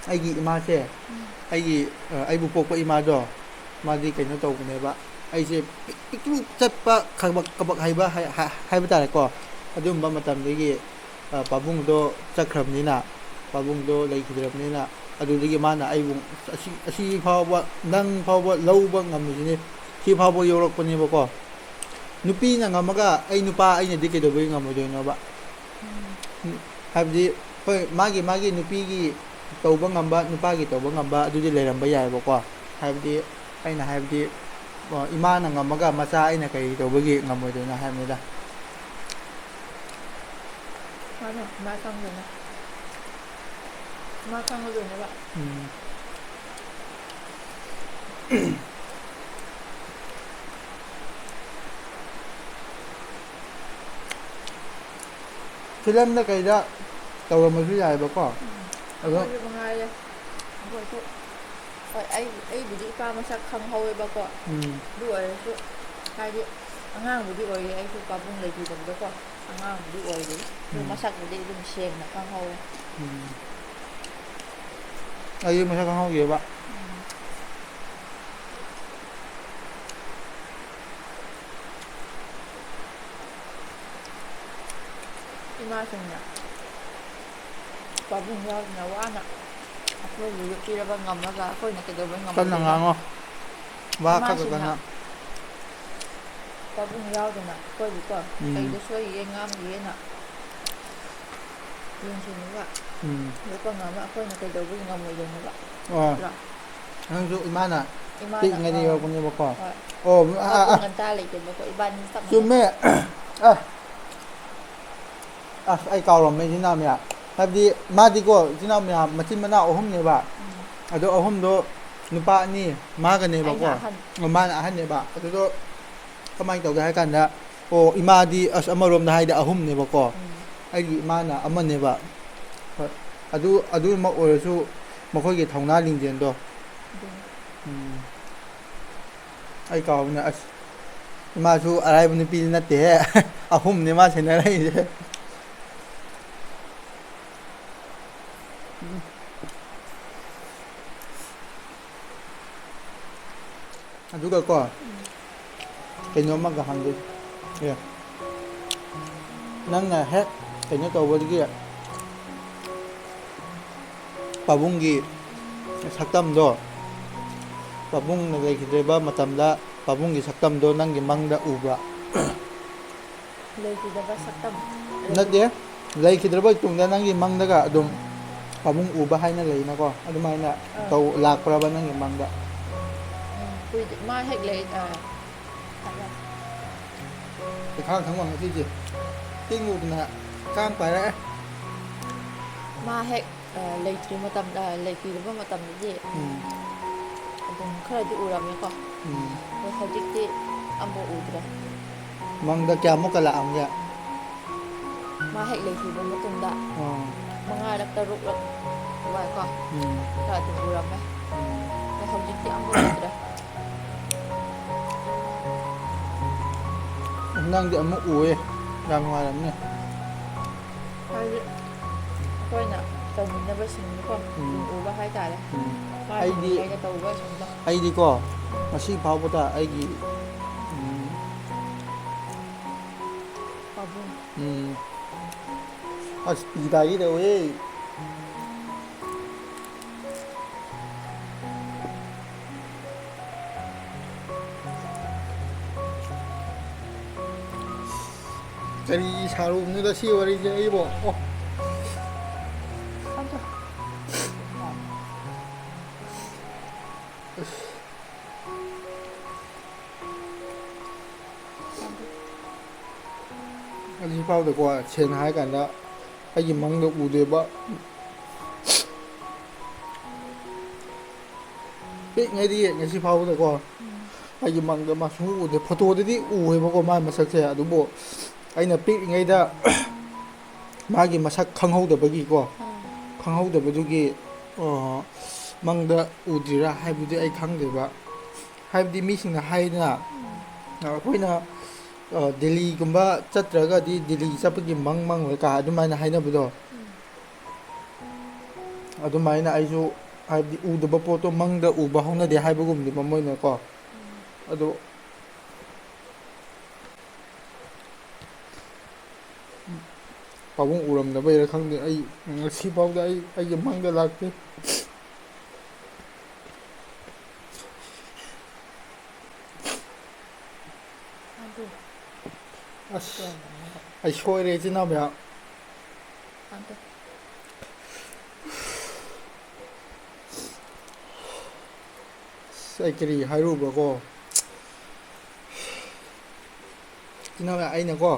ꯑꯩꯒꯤ ꯏꯃꯥꯁꯦ, ꯎꯝ꯫ ꯑꯩꯒꯤ, ꯑ, ꯑꯩꯕꯨ ꯄꯣꯛꯄ ꯏꯃꯥꯗꯣ, ꯃꯥꯗꯤ ꯀꯩꯅꯣ ꯇꯧꯕꯅꯦꯕ, ꯑꯩꯁꯦ ꯄꯤꯛ-, ꯄꯤꯛꯇ꯭ꯔꯨ ꯆꯠꯄ ꯈꯕꯛ ꯀꯕꯛ ꯍꯩꯕ ꯍꯥꯏ-, ꯍꯥꯏ-, ꯍꯥꯏꯕ ꯇꯥꯔꯦꯀꯣ꯫ ꯑꯗꯨꯝꯕ ꯃꯇꯝꯗꯒꯤ, ꯑ, ꯄꯥꯕꯨꯡꯗꯣ ꯆꯠꯈ꯭ꯔꯕꯅꯤꯅ, ꯄꯥꯕꯨꯡꯗꯣ ꯂꯩꯈꯤꯗ꯭ꯔꯕꯅꯤꯅ, ꯑꯗꯨꯗꯒꯤ ꯃꯥꯅ ꯑꯩꯕꯨ ꯑꯁꯤ, ꯑꯁꯤ ꯐꯥꯎꯕ, ꯅꯪ ꯐꯥꯎꯕ ꯂꯧꯕ ꯉꯝꯃꯤꯁꯤꯅꯤ, ꯁꯤ ꯐꯥꯎꯕ ꯌꯧꯔꯛꯄꯅꯦꯕꯀꯣ꯫ ꯅꯨꯄꯤꯅ ꯉꯝꯃꯒ ꯑꯩ ꯅꯨꯄꯥ ꯑꯩꯅꯗꯤ ꯀꯩꯗꯧꯕꯒꯤ ꯉꯝꯃꯣꯏꯗꯣꯏꯅꯣꯕ? ꯎꯝ꯫ ꯍꯥꯏꯕꯗꯤ, ꯍꯣꯏ, ꯃꯥꯒꯤ, ꯃꯥꯒꯤ ꯅꯨꯄꯤꯒꯤ ꯇꯧꯕ ꯉꯝꯕ, ꯅꯨꯄꯥꯒꯤ ꯇꯧꯕ ꯉꯝꯕ ꯑꯗꯨꯗꯤ ꯂꯩꯔꯝꯕ ꯌꯥꯏꯑꯕꯀꯣ꯫ ꯍꯥꯏꯕꯗꯤ, ꯑꯩꯅ ꯍꯥꯏꯕꯗꯤ, ꯑ, ꯏꯃꯥꯅ ꯉꯝꯃꯒ ꯃꯆꯥ ꯑꯩꯅ ꯀꯔꯤ ꯇꯧꯕꯒꯤ ꯉꯝꯃꯣꯏꯗꯣꯏꯅꯣ ꯍꯥꯏꯕꯅꯤꯗ꯫ ꯃꯥꯅꯦ, ꯃꯥ ꯈꯪꯗꯣꯏꯅꯦ꯫ ꯃꯥ ꯈꯪꯒꯗꯣꯏꯅꯦꯕ꯫ ꯎꯝ꯫ ꯐꯤꯂꯝꯗ ꯀꯩꯗ ꯇꯧꯔꯝꯕꯁꯨ ꯌꯥꯏꯑꯕꯀꯣ꯫ ꯎꯝ꯫ ꯑꯗꯣ ꯑꯩꯈꯣꯏꯁꯨ ꯃꯉꯥꯏꯔꯦ꯫ ꯑꯩꯈꯣꯏꯁꯨ, ꯍꯣꯏ, ꯑꯩ, ꯑꯩꯕꯨꯗꯤ ꯏꯄꯥ ꯃꯁꯛ ꯈꯪꯍꯧꯋꯦꯕꯀꯣ꯫ ꯎꯝ꯫ ꯑꯗꯨ ꯑꯣꯏꯔꯁꯨ, ꯍꯥꯏꯗꯤ, ꯑꯉꯥꯡꯕꯨꯗꯤ ꯑꯣꯏꯔꯤ ꯑꯩꯁꯨ ꯄꯥꯕꯨꯡ ꯂꯩꯈꯤꯗꯕꯗꯀꯣ꯫ ꯑꯉꯥꯡꯕꯨꯗꯤ ꯑꯣꯏꯔꯤ꯫ ꯑꯗꯨ ꯎꯝ꯫ ꯃꯁꯛꯄꯨꯗꯤ ꯑꯗꯨꯝ ꯁꯦꯡꯅ ꯈꯪꯍꯧꯋꯦ꯫ ꯎꯝ꯫ ꯑꯩꯗꯤ ꯃꯁꯛ ꯈꯪꯍꯧꯗꯦꯕ꯫ ꯎꯝ꯫ ꯏꯃꯥꯁꯤꯡꯅ ꯄꯥꯕꯨꯡ ꯌꯥꯎꯗꯅ ꯋꯥꯅ ꯑꯩꯈꯣꯏꯕꯨ ꯌꯣꯛꯄꯤꯔꯕ ꯉꯝꯃꯒ ꯑꯩꯈꯣꯏꯅ ꯀꯩꯗꯧꯕꯩ ꯀꯟꯅ ꯉꯝꯃꯣꯏꯗꯣꯏꯅꯣ? ꯉꯥꯡꯉꯣ꯫ ꯋꯥ ꯈꯔ ꯏꯃꯥꯁꯤꯡꯅ ꯀꯟꯅ꯫ ꯄꯥꯕꯨꯡ ꯌꯥꯎꯗꯅ ꯑꯩꯈꯣꯏꯕꯨꯀꯣ, ꯎꯝ꯫ ꯀꯩꯗ ꯁꯣꯏꯔꯤꯒꯦ, ꯉꯥꯡꯂꯤꯒꯦꯅ ꯌꯦꯡꯁꯤꯟꯕꯤꯕ꯫ ꯎꯝ꯫ ꯌꯣꯛꯄ ꯉꯝꯕ ꯑꯩꯈꯣꯏꯅ ꯀꯩꯗꯧꯕꯒꯤ ꯉꯝꯃꯣꯏꯗꯣꯏꯅꯣꯕ? ꯑꯣ꯫ ꯅꯠꯇ꯭ꯔꯣ? ꯅꯪꯁꯨ ꯏꯃꯥꯅ ꯏꯃꯥꯅ, ꯄꯤꯛꯂꯤꯉꯩꯗ ꯑꯥ, ꯌꯣꯛꯄꯅꯦꯕꯀꯣ꯫ ꯍꯣꯏ꯫ ꯑꯣ, ꯑꯥ, ꯃꯄꯨꯡ ꯑꯥ꯫ ꯉꯟꯇꯥ ꯂꯩꯇꯦꯕꯀꯣ, ꯏꯕꯥꯅꯤ ꯆꯞ ꯃꯥꯟꯅꯩ꯫ ꯆꯨꯝꯃꯦ꯫ ꯑ꯫ ꯑꯁ, ꯑꯩ ꯀꯥꯎꯔꯝꯃꯦ, ꯏꯆꯤꯟ ꯏꯅꯥꯎ ꯃꯌꯥꯝ꯫ ꯍꯥꯏꯕꯗꯤ, ꯃꯥꯗꯤꯀꯣ, ꯏꯆꯤꯟ ꯏꯅꯥꯎ ꯃꯌꯥꯝ, ꯃꯆꯤꯟ ꯃꯅꯥꯎ ꯑꯍꯨꯝꯅꯦꯕ꯫ ꯎꯝ꯫ ꯑꯗꯣ ꯑꯍꯨꯝꯗꯣ ꯅꯨꯄꯥ ꯑꯅꯤ, ꯃꯥꯒꯅꯦꯕꯀꯣ꯫ ꯑꯩꯅ ꯑꯍꯟ꯫ ꯃꯥꯅ ꯑꯍꯟꯅꯦꯕ꯫ ꯑꯗꯨꯗꯣ ꯀꯃꯥꯏꯅ ꯇꯧꯒꯦ ꯍꯥꯏ ꯀꯥꯟꯗ, ꯑꯣ, ꯏꯃꯥꯗꯤ, ꯑꯁ, ꯑꯃꯔꯣꯝꯗ ꯍꯥꯏꯗꯤ ꯑꯍꯨꯝꯅꯦꯕꯀꯣ꯫ ꯎꯝ꯫ ꯑꯩꯒꯤ ꯏꯃꯥꯅ ꯑꯃꯅꯦꯕ꯫ ꯍꯣꯏ꯫ ꯑꯗꯨ, ꯑꯗꯨꯃꯛ ꯑꯣꯏꯔꯁꯨ ꯃꯈꯣꯏꯒꯤ ꯊꯧꯅꯥ ꯂꯤꯡꯖꯦꯜꯗꯣ꯫ ꯑꯗꯨꯅꯤ꯫ ꯎꯝ꯫ ꯑꯩ ꯀꯥꯎꯕꯅꯦ꯫ ꯑꯁ, ꯏꯃꯥꯁꯨ ꯑꯔꯥꯏꯕ ꯅꯨꯄꯤꯗꯤ ꯅꯠꯇꯦꯍꯦ꯫ ꯑꯍꯨꯝꯅꯦ ꯃꯥ ꯁꯦꯟꯅꯔꯛꯏꯁꯦ꯫ ꯎꯝ꯫ ꯑꯗꯨꯒꯀꯣ, ꯎꯝ꯫ ꯀꯩꯅꯣꯝꯃꯒ ꯍꯪꯒꯦ꯫ ꯑꯦ, ꯅꯪꯅ ꯍꯦꯛ ꯀꯩꯅꯣ ꯇꯧꯕꯗꯒꯤ ꯄꯥꯕꯨꯡꯒꯤ ꯁꯛꯇꯝꯗꯣ, ꯄꯥꯕꯨꯡꯅ ꯂꯩꯈꯤꯗ꯭ꯔꯤꯕ ꯃꯇꯝꯗ ꯄꯥꯕꯨꯡꯒꯤ ꯁꯛꯇꯝꯗꯣ ꯅꯪꯒꯤ ꯃꯪꯗ ꯎꯕ꯭ꯔꯥ? ꯂꯩꯈꯤꯗꯕ ꯁꯛꯇꯝ? ꯅꯠꯇꯦ, ꯂꯩꯈꯤꯗ꯭ꯔꯕ ꯇꯨꯡꯗ ꯅꯪꯒꯤ ꯃꯪꯗꯒ ꯑꯗꯨꯝ ꯄꯥꯕꯨꯡ ꯎꯕ ꯍꯥꯏꯅ ꯂꯩꯅꯀꯣ, ꯑꯗꯨꯃꯥꯏꯅ ꯑꯥ꯫ ꯇꯧ-, ꯂꯥꯛꯄ꯭ꯔꯕ ꯅꯪꯒꯤ ꯃꯪꯗ? ꯎꯝ, ꯀꯨꯏꯗꯦ꯫ ꯃꯥ ꯍꯦꯛ ꯂꯩ-, ꯑꯥ, ꯍꯥꯏꯔꯣ꯫ ꯄꯩꯈꯥ ꯈꯪꯕ ꯉꯁꯤꯁꯦ ꯇꯤꯡꯉꯨꯗꯅ ꯀꯥꯡ ꯄꯥꯏꯔꯛꯑꯦ꯫ ꯃꯥ ꯍꯦꯛ, ꯑ, ꯂꯩꯇ꯭ꯔꯤ ꯃꯇꯝꯗ, ꯂꯩꯈꯤꯗꯕ ꯃꯇꯝꯗꯗꯤ ꯎꯝ꯫ ꯑꯗꯨꯝ ꯈꯔꯗꯤ ꯎꯔꯝꯃꯦꯀꯣ꯫ ꯎꯝ꯫ ꯑꯗꯣ ꯍꯧꯖꯤꯛꯇꯤ ꯑꯃꯐꯥꯎ ꯎꯗ꯭ꯔꯦ꯫ ꯃꯪꯗ ꯀꯌꯥꯃꯨꯛꯀ ꯂꯥꯛꯑꯝꯒꯦ? ꯃꯥ ꯍꯦꯛ ꯂꯩꯈꯤꯕ ꯃꯇꯨꯡꯗ ꯑꯥ꯫ ꯃꯉꯥꯔꯛ, ꯇꯔꯨꯛꯂꯛ ꯑꯗꯨꯃꯥꯏꯀꯣ ꯎꯝ꯫ ꯈꯔ ꯑꯗꯨꯝ ꯎꯔꯝꯃꯦ꯫ ꯎꯝ꯫ ꯑꯗꯣ ꯍꯧꯖꯤꯛꯇꯤ ꯑꯃꯐꯥꯎ ꯎꯗ꯭ꯔꯦ꯫ ꯅꯪꯗꯤ ꯑꯃꯨꯛ ꯎꯑꯦ, ꯌꯥꯝ ꯅꯨꯡꯉꯥꯏꯔꯝꯅꯤ꯫ ꯍꯥꯏꯗꯤ ꯑꯩꯈꯣꯏꯅ ꯇꯧꯃꯤꯟꯅꯕꯁꯤꯡꯗꯨꯀꯣ ꯎꯝ꯫ ꯑꯗꯨꯝ ꯎꯕ ꯍꯥꯏꯇꯥꯔꯦ꯫ ꯎꯝ꯫ ꯃꯥꯒꯤ ꯑꯩꯗꯤ, ꯃꯈꯩꯒ ꯇꯧꯕꯁꯤꯡꯗꯣ꯫ ꯑꯩꯗꯤꯀꯣ ꯉꯁꯤ ꯐꯥꯎꯕꯗ ꯑꯩꯒꯤ, ꯎꯝ, ꯄꯥꯕꯨꯡ꯫ ꯎꯝ꯫ ꯑꯁ, ꯄꯤ ꯇꯥꯒꯦ ꯇꯧꯋꯦ꯫ ꯀꯔꯤ ꯁꯥꯔꯨꯕꯅꯣꯗ ꯁꯤ ꯋꯥꯔꯤꯁꯦ ꯑꯩꯕꯣ? ꯑꯣ꯫ ꯑꯁ꯫ ꯍꯧꯖꯤꯛ ꯐꯥꯎꯗꯀꯣ, ꯁꯦꯡꯅ ꯍꯥꯏꯔꯀꯥꯟꯗ, ꯑꯩꯒꯤ ꯃꯪꯗ ꯎꯗꯦꯕ꯫ ꯄꯤꯛꯉꯩꯗꯤ ꯉꯁꯤ ꯐꯥꯎꯕꯗꯀꯣ, ꯎꯝ꯫ ꯑꯩꯒꯤ ꯃꯪꯗ ꯃꯥ ꯁꯨꯡꯎ ꯎꯗꯦ꯫ ꯐꯣꯇꯣꯗꯗꯤ ꯎꯑꯦꯕꯀꯣ ꯃꯥꯒꯤ ꯃꯁꯛꯁꯦ, ꯑꯗꯨꯕꯨ ꯑꯩꯅ ꯄꯤꯛꯂꯤꯉꯩꯗ ꯃꯥꯒꯤ ꯃꯁꯛ ꯈꯪꯍꯧꯗꯕꯒꯤꯀꯣ, ꯑꯥ꯫ ꯈꯪꯍꯧꯗꯕꯗꯨꯒꯤ, ꯑ, ꯃꯪꯗ ꯎꯗ꯭ꯔꯤꯔꯥ ꯍꯥꯏꯕꯗꯤ ꯑꯩ ꯈꯪꯗꯦꯕ꯫ ꯍꯥꯏꯕꯗꯤ ꯃꯤꯁꯤꯡꯅ ꯍꯥꯏꯗꯅ, ꯎꯝ꯫ ꯑ, ꯑꯩꯈꯣꯏꯅ, ꯑ, ꯗꯦꯜꯂꯤꯒꯨꯝꯕ ꯆꯠꯇ꯭ꯔꯒꯗꯤ ꯗꯦꯜꯂꯤ ꯆꯠꯄꯒꯤ ꯃꯪ ꯃꯪꯉꯣꯏ ꯀꯥ ꯑꯗꯨꯃꯥꯏꯅ ꯍꯥꯏꯅꯕꯗꯣ꯫ ꯎꯝ꯫ ꯑꯗꯨꯃꯥꯏꯅ ꯑꯩꯁꯨ, ꯍꯥꯏꯕꯗꯤ ꯎꯗꯕ ꯄꯣꯠꯇꯣ ꯃꯪꯗ ꯎꯕ ꯍꯧꯅꯗꯦ ꯍꯥꯏꯕꯒꯨꯝꯕꯅꯦꯕ ꯃꯣꯏꯅꯀꯣ꯫ ꯎꯝ꯫ ꯑꯗꯣ ꯄꯥꯕꯨꯡ ꯎꯔꯝꯗꯕꯩꯔꯥ ꯈꯪꯗꯦ, ꯑꯩ ꯉꯁꯤꯐꯥꯎꯗ ꯑꯩ ꯑꯩꯒꯤ ꯃꯪꯗ ꯂꯥꯛꯇꯦ꯫ ꯑꯗꯨ ꯑꯁ, ꯑꯩ ꯁꯣꯏꯔꯦ, ꯏꯆꯤꯟ ꯏꯅꯥꯎ ꯃꯌꯥꯝ꯫ ꯑꯗꯨ ꯑꯁ, ꯑꯩ ꯀꯔꯤ ꯍꯥꯏꯔꯨꯕ꯭ꯔꯥꯀꯣ? ꯏꯆꯤꯟ ꯏꯅꯥꯎ ꯃꯌꯥꯝ, ꯑꯩꯅꯀꯣ,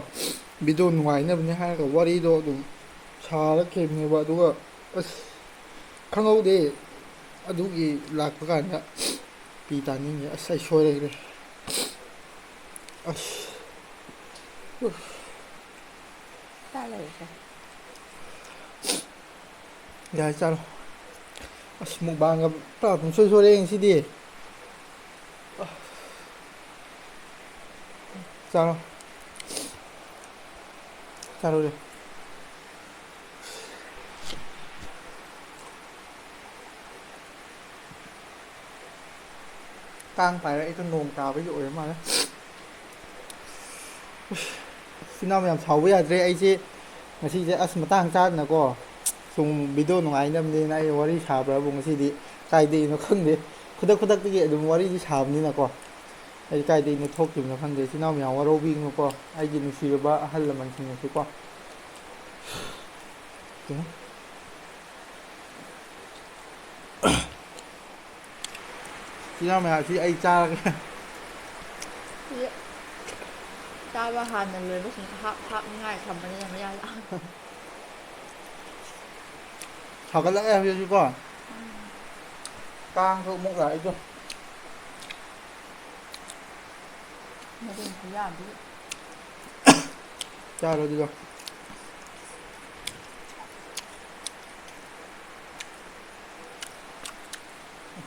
ꯚꯤꯗꯤꯑꯣ ꯅꯨꯡꯉꯥꯏꯅꯕꯅꯦ ꯍꯥꯏꯔꯒ ꯋꯥꯔꯤꯗꯣ ꯑꯗꯨꯝ ꯁꯥꯔꯛꯈꯤꯕꯅꯦꯕ, ꯑꯗꯨꯒ ꯑꯁ, ꯈꯪꯍꯧꯗꯦ꯫ ꯑꯗꯨꯒꯤ ꯂꯥꯛꯄ ꯀꯥꯟꯗ ꯄꯤ ꯇꯥꯅꯤꯡꯉꯦ꯫ ꯑꯁ, ꯑꯩ ꯁꯣꯏꯔꯦ꯫ ꯑꯁ꯫ ꯎꯐ꯫ ꯆꯥ ꯂꯩꯔꯁꯦ꯫ ꯌꯥꯔꯦ, ꯆꯥꯔꯣ꯫ ꯑꯁ, ꯃꯨꯛꯕꯥꯡꯒ ꯄꯨꯔꯥ ꯄꯨꯡꯁꯣꯏ ꯁꯣꯏꯔꯦ ꯉꯁꯤꯗꯤ꯫ ꯆꯥꯔꯣ꯫ ꯆꯥꯔꯣ꯫ ꯀꯥꯡ ꯄꯥꯏꯔꯛꯏꯗꯣ ꯅꯣꯡ ꯇꯥꯕꯒꯤ ꯑꯣꯏꯔ ꯃꯥꯜꯂꯦ꯫ ꯏꯆꯤꯟ ꯏꯅꯥꯎ ꯃꯌꯥꯝ, ꯁꯥꯎꯕ ꯌꯥꯗ꯭ꯔꯦ꯫ ꯑꯩꯁꯦ ꯉꯁꯤꯁꯦ ꯑꯁ ꯃꯇꯥꯡ ꯆꯥꯗꯅꯀꯣ, ꯁꯨꯝ ꯚꯤꯗꯤꯑꯣ ꯅꯨꯡꯉꯥꯏꯅꯕꯅꯦꯅ ꯑꯩ ꯋꯥꯔꯤ ꯁꯥꯕ꯭ꯔꯕꯨ ꯉꯁꯤꯗꯤ ꯀꯥꯏꯗꯒꯤꯅꯣ ꯈꯪꯗꯦ꯫ ꯈꯨꯗꯛ ꯈꯨꯗꯛꯇꯒꯤ ꯑꯗꯨꯝ ꯋꯥꯔꯤꯁꯤ ꯁꯥꯕꯅꯤꯅꯀꯣ꯫ ꯑꯩ ꯀꯥꯏꯗꯒꯤꯅꯣ ꯊꯣꯛꯈꯤꯕꯅꯣ ꯈꯪꯗꯦ꯫ ꯏꯆꯤꯟ ꯏꯅꯥꯎ ꯃꯌꯥꯝ ꯋꯥꯔꯧꯕꯤꯒꯅꯨꯀꯣ, ꯑꯩꯒꯤ ꯅꯨꯡꯁꯤꯔꯕ ꯑꯍꯜ ꯂꯃꯟꯁꯤꯡꯅꯁꯨꯀꯣ꯫ ꯏꯆꯤꯟ ꯏꯅꯥꯎ ꯃꯌꯥꯝꯁꯤ ꯑꯩ ꯆꯥꯔꯒꯦ꯫ ꯁꯤ ꯆꯥꯕ ꯍꯥꯟꯅ ꯂꯣꯏꯕꯁꯤꯡ ꯍꯥꯞ ꯍꯥꯞꯅꯤꯡꯉꯥꯏ ꯊꯝꯕꯅꯤꯅ ꯃꯌꯥꯝ꯫ ꯁꯥꯒꯠꯂꯛꯑꯦ ꯍꯧꯖꯤꯛꯁꯤꯀꯣ꯫ ꯀꯥꯡꯁꯨ ꯑꯃꯨꯛ ꯂꯥꯛꯏꯗꯣ꯫ ꯃꯔꯦꯟ ꯈꯨꯌꯥꯝꯗꯨ꯫ ꯆꯥꯔꯣ ꯑꯗꯨꯒ꯫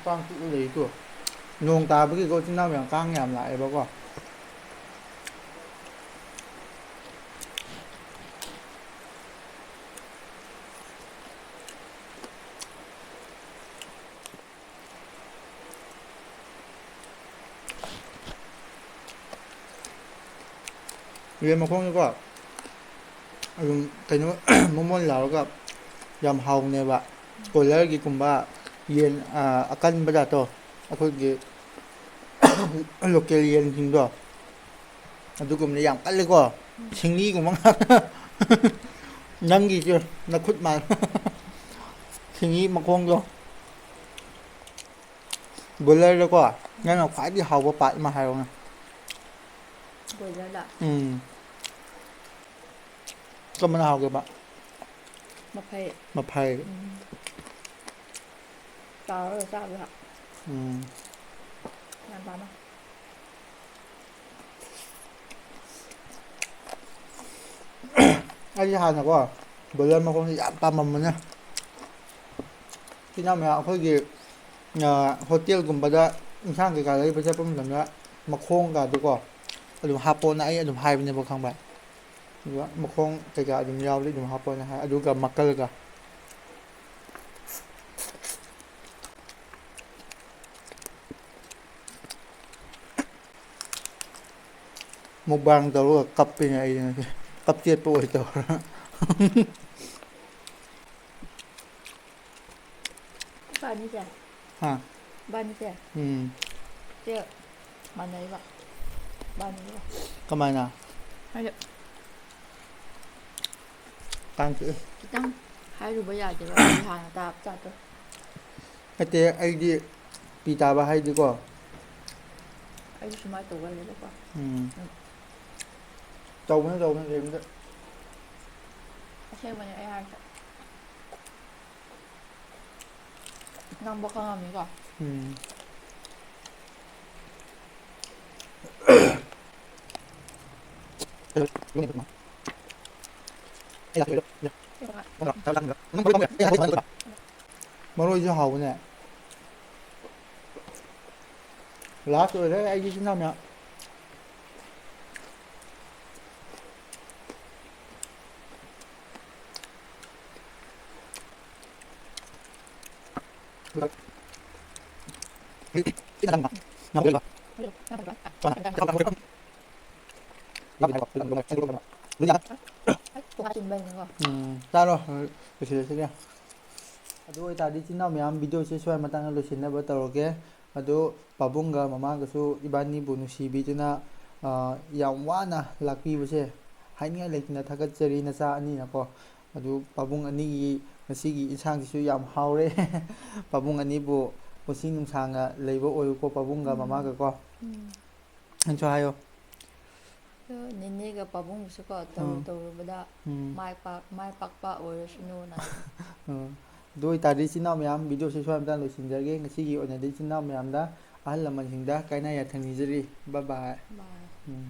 ꯀꯥꯡ ꯆꯤꯛꯑ ꯂꯩꯀꯣ꯫ ꯅꯣꯡ ꯇꯥꯕꯒꯤꯀꯣ, ꯏꯆꯤꯟ ꯏꯅꯥꯎ ꯃꯌꯥꯝ, ꯀꯥꯡ ꯌꯥꯝ ꯂꯥꯛꯑꯦꯕꯀꯣ꯫ ꯌꯦꯟ ꯃꯈꯣꯡꯅꯤꯀꯣ꯫ ꯑꯗꯨꯝ ꯀꯩꯅꯣ ꯃꯣꯃꯣꯟ ꯂꯥꯎꯔꯒ ꯌꯥꯝ ꯍꯥꯎꯕꯅꯦꯕ꯫ ꯀꯣꯏꯂꯔꯒꯤꯒꯨꯝꯕ ꯌꯦꯟ, ꯑ, ꯑꯀꯟꯕ ꯖꯥꯠꯇꯣ, ꯑꯩꯈꯣꯏꯒꯤ ꯂꯣꯀꯦꯜ ꯌꯦꯟꯁꯤꯡꯗꯣ, ꯑꯗꯨꯒꯨꯝꯕꯗꯤ ꯌꯥꯝ ꯀꯜꯂꯤꯀꯣ꯫ ꯁꯤꯡꯂꯤꯒꯨꯝꯕ ꯉꯥꯛ-, ꯅꯪꯒꯤꯁꯨ ꯅꯈꯨꯠ ꯃꯥꯜ-, ꯁꯤꯡꯂꯤ ꯃꯈꯣꯡꯗꯣ꯫ ꯕꯣꯏꯂꯔꯗꯀꯣ, ꯅꯪꯅ ꯈ꯭ꯋꯥꯏꯗꯒꯤ ꯍꯥꯎꯕ ꯄꯥꯔꯠ ꯑꯃ ꯍꯥꯏꯔꯛꯎꯅꯦ꯫ ꯕꯣꯏꯂꯔꯗ? ꯎꯝ꯫ ꯀꯔꯝꯕꯅ ꯍꯥꯎꯒꯦꯕ? ꯃꯐꯩ꯫ ꯃꯐꯩ꯫ ꯎꯝ꯫ ꯇꯥꯎꯔꯒ ꯆꯥꯕꯗ꯫ ꯎꯝ꯫ ꯌꯥꯝ ꯄꯥꯝꯃꯦ꯫ ꯑꯩꯗꯤ ꯍꯥꯟꯅꯀꯣ, ꯕꯣꯏꯂꯔ ꯃꯈꯣꯡꯁꯦ ꯌꯥꯝ ꯄꯥꯝꯃꯝꯕꯅꯦ꯫ ꯏꯆꯤꯟ ꯏꯅꯥꯎ ꯃꯌꯥꯝ ꯑꯩꯈꯣꯏꯒꯤ, ꯑ, ꯍꯣꯇꯦꯜꯒꯨꯝꯕꯗ ꯏꯟꯁꯥꯡ ꯀꯩꯀꯥ ꯂꯩꯕ ꯆꯠꯄ ꯃꯇꯝꯗ ꯃꯈꯣꯡꯒꯗꯣꯀꯣ ꯑꯗꯨꯝ ꯍꯥꯞꯄꯣꯅ ꯑꯩ ꯑꯗꯨꯝ ꯍꯥꯏꯕꯅꯦꯕ, ꯈꯪꯕ꯭ꯔꯥ? ꯑꯗꯨꯒ ꯃꯈꯣꯡ ꯀꯩꯀꯥ ꯑꯗꯨꯝ ꯌꯥꯎꯔꯗꯤ ꯑꯗꯨꯝ ꯍꯥꯞꯄꯣꯅ ꯍꯥꯏ, ꯑꯗꯨꯒ ꯃꯀꯜꯒ꯫ ꯃꯨꯛꯕꯥꯡ ꯇꯧꯔꯒ ꯀꯞꯄꯤꯅꯦ ꯑꯩꯗꯤ ꯉꯁꯤ꯫ ꯀꯞꯆꯦꯠꯄ ꯑꯣꯏ ꯇꯧꯔ꯫ ꯏꯕꯥꯅꯤꯁꯦ꯫ ꯍꯥ? ꯏꯕꯥꯅꯤꯁꯦ꯫ ꯎꯝ꯫ ꯁꯦ ꯃꯥꯟꯅꯩꯕ꯫ ꯏꯕꯥꯅꯤꯁꯦ꯫ ꯀꯃꯥꯏꯅ? ꯍꯥꯏꯗꯤ ꯇꯥꯡ ꯀꯛꯑꯦ꯫ ꯈꯤꯇꯪ ꯍꯥꯏꯔꯨꯕ ꯌꯥꯗꯦꯕ, ꯑꯩ ꯍꯥꯟꯅ ꯇꯥꯕ ꯖꯥꯠꯇꯣ꯫ ꯅꯠꯇꯦ, ꯑꯩꯗꯤ ꯄꯤ ꯇꯥꯕ ꯍꯥꯏꯗꯤꯀꯣ꯫ ꯑꯩꯁꯨ ꯁꯨꯃꯥꯏꯅ ꯇꯧꯒꯜꯂꯦꯕꯀꯣ꯫ ꯎꯝ꯫ ꯎꯝ꯫ ꯇꯧꯕꯅꯦ, ꯇꯧꯕꯅꯦ, ꯀꯩꯝꯇ꯫ ꯑꯁꯦꯡꯕꯅꯦ ꯑꯩ ꯍꯥꯏꯁꯦ꯫ ꯅꯪꯕꯨ ꯈꯪꯉꯝꯅꯤꯀꯣ꯫ ꯎꯝ꯫ ꯃꯔꯣꯏꯁꯨ ꯍꯥꯎꯕꯅꯦ꯫ ꯂꯥꯁ ꯑꯣꯏꯔꯦ ꯑꯩꯒꯤ ꯏꯆꯤꯟ ꯏꯅꯥꯎ ꯃꯌꯥꯝ꯫ ꯆꯤꯟꯕꯩꯅꯤꯀꯣ꯫ ꯎꯝ, ꯆꯥꯔꯣ꯫ ꯂꯣꯏꯁꯤꯜꯂꯁꯤꯒꯦ꯫ ꯑꯗꯨ ꯑꯣꯏꯇꯥꯔꯗꯤ, ꯏꯆꯤꯟ ꯏꯅꯥꯎ ꯃꯌꯥꯝ, ꯚꯤꯗꯤꯑꯣꯁꯦ ꯁ꯭ꯋꯥꯏ ꯃꯇꯥꯡꯗ ꯂꯣꯏꯁꯤꯟꯅꯕ ꯇꯧꯔꯒꯦ꯫ ꯑꯗꯨ ꯄꯥꯕꯨꯡꯒ ꯃꯃꯥꯒꯁꯨ ꯏꯕꯥꯅꯤꯕꯨ ꯅꯨꯡꯁꯤꯕꯤꯗꯨꯅ, ꯑ, ꯌꯥꯝ ꯋꯥꯅ ꯂꯥꯛꯄꯤꯕꯁꯦ ꯍꯥꯏꯅꯤꯡꯉꯥꯏ ꯂꯩꯇꯅ ꯊꯥꯒꯠꯆꯔꯤ, ꯅꯆꯥ ꯑꯅꯤꯅꯀꯣ꯫ ꯑꯗꯨ ꯄꯥꯕꯨꯡ ꯑꯅꯤꯒꯤ ꯉꯁꯤꯒꯤ ꯏꯟꯁꯥꯡꯁꯤꯁꯨ ꯌꯥꯝ ꯍꯥꯎꯔꯦ꯫ ꯄꯥꯕꯨꯡ ꯑꯅꯤꯕꯨ ꯄꯨꯟꯁꯤ ꯅꯨꯡꯁꯥꯡꯅ ꯂꯩꯕ ꯑꯣꯏꯌꯨꯀꯣ, ꯄꯥꯕꯨꯡꯒ ꯎꯝ꯫ ꯃꯃꯥꯒꯀꯣ꯫ ꯎꯝ꯫ ꯅꯪꯁꯨ ꯍꯥꯏꯌꯣ꯫ ꯑꯗꯣ ꯅꯦꯅꯦꯒ ꯄꯥꯕꯨꯡꯕꯨꯁꯨꯀꯣ, ꯇꯧꯔꯨ ꯎꯝ꯫ ꯇꯧꯔꯨꯕꯗ ꯎꯝ꯫ ꯃꯥꯏ ꯄꯥꯛ-, ꯃꯥꯏ ꯄꯥꯛꯄ ꯑꯣꯏꯔꯁꯅꯨꯅ꯫ ꯎꯝ꯫ ꯑꯗꯨ ꯑꯣꯏꯇꯥꯔꯗꯤ, ꯏꯆꯤꯟ ꯏꯅꯥꯎ ꯃꯌꯥꯝ, ꯚꯤꯗꯤꯑꯣꯁꯦ ꯁ꯭ꯋꯥꯏ ꯃꯇꯥꯡꯗ ꯂꯣꯏꯁꯤꯟꯖꯔꯒꯦ꯫ ꯉꯁꯤꯒꯤ ꯑꯣꯏꯅꯗꯤ ꯏꯆꯤꯟ ꯏꯅꯥꯎ ꯃꯌꯥꯝꯗ, ꯑꯍꯜ ꯂꯃꯟꯁꯤꯡꯗ ꯀꯥꯏꯅ ꯌꯥꯊꯪ ꯅꯤꯖꯔꯤ꯫ Bye bye꯫ Bye꯫ ꯎꯝ꯫